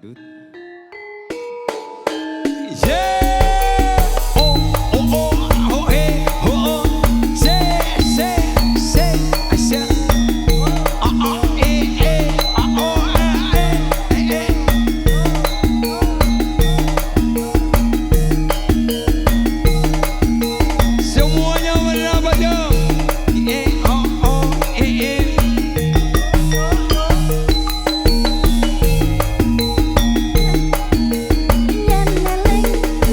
Dangdut. Yeah! Oh, oh, oh, oh, hey, oh, oh. Se, se, se, se. Ah, ah, eh, eh, ah, oh, ah, eh, eh, eh. Semuanya berapa dong? Eh, oh, oh, eh, eh. Yen eling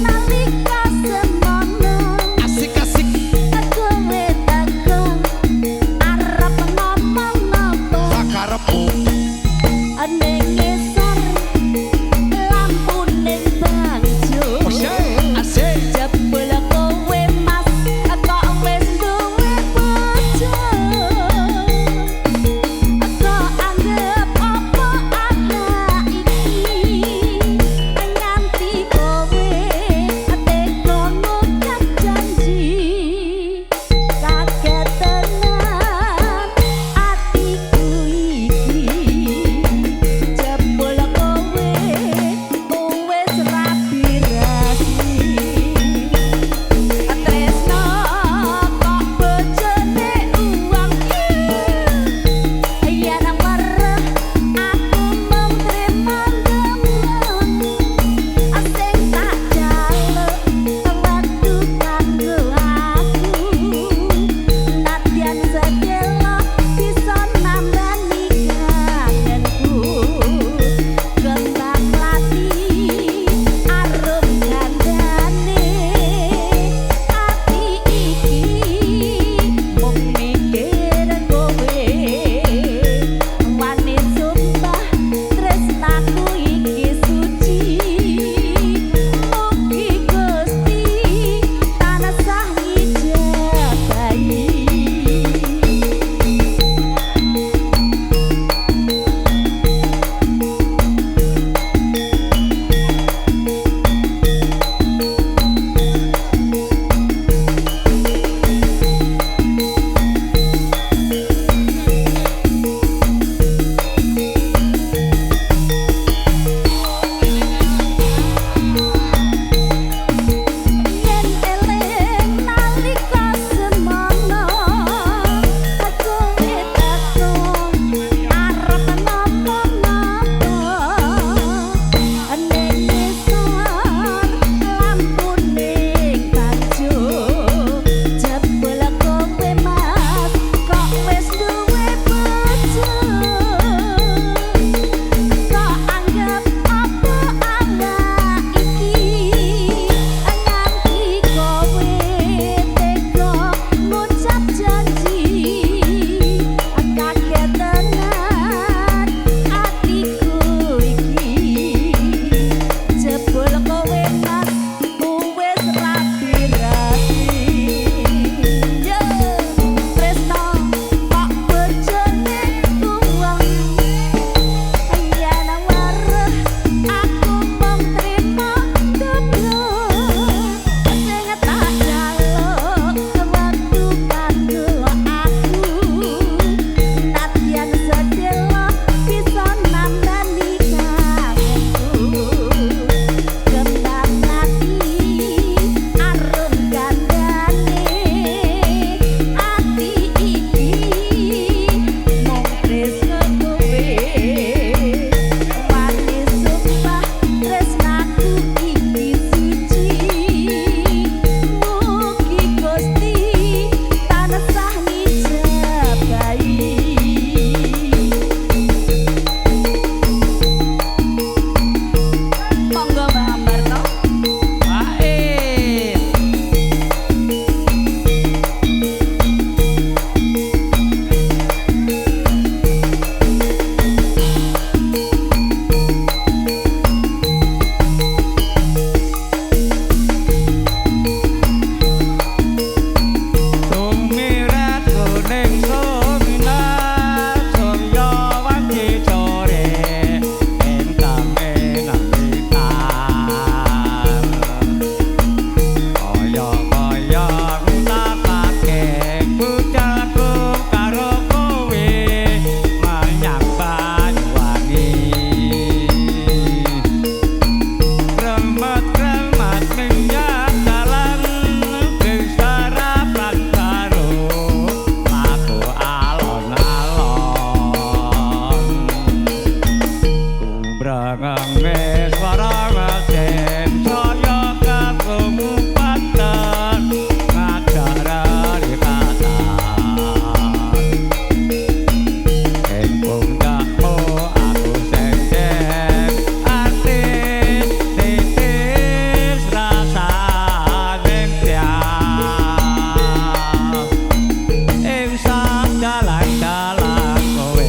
Gumbrangane swara mesin saya krungu banter ngajaran kata. Ing pundakmu aku senden artis titis rasane tiang. Ing sak dalan-dalan kowe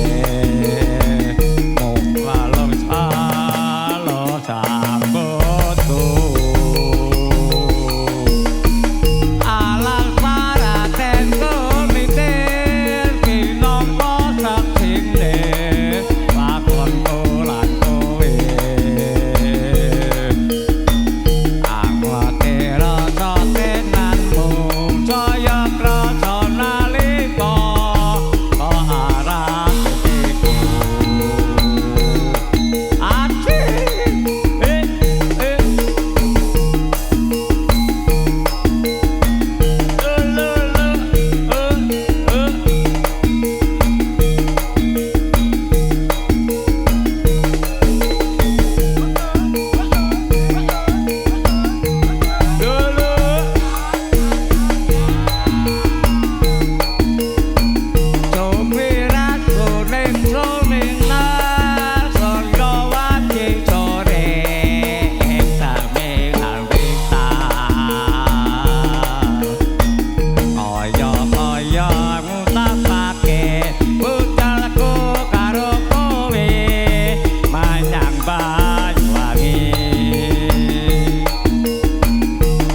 mung alus alus rambutku. Alas paraten kumitir kinangka saksine lakonku lan kowe. Angwate rasa tenanmu saya krasa nalika kok arah atiku. Ati eh eh lo lo eh eh. Lo. Sumirat kuning suminar saya wajik sore ing terminal Blitar. Kaya-kaya ngutapake budalku karo kowe menyang Banyuwangi.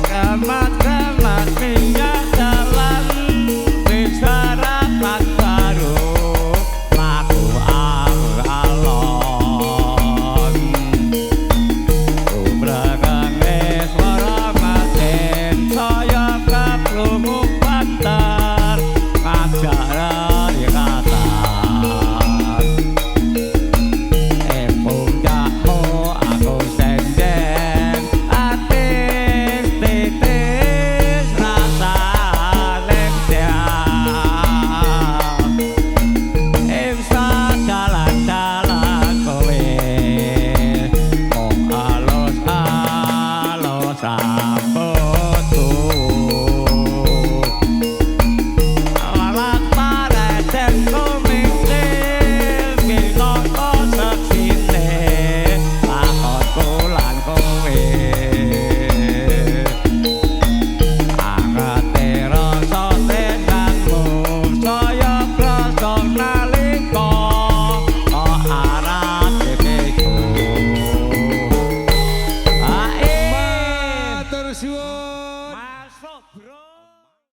Kemat-kemat minyak jalan wis harapan baru laku alon. Gumbrangane swara mesin saya krungu banter ngajaran kata. Ing pundakmu aku senden atis titis rasane tiang. Ing sadalan-dalan kowe mung alus-alus rambutku. Alat paraten kumitir minangka seksine lakonku lan kowe. Angete rasa tenanmu saya krasa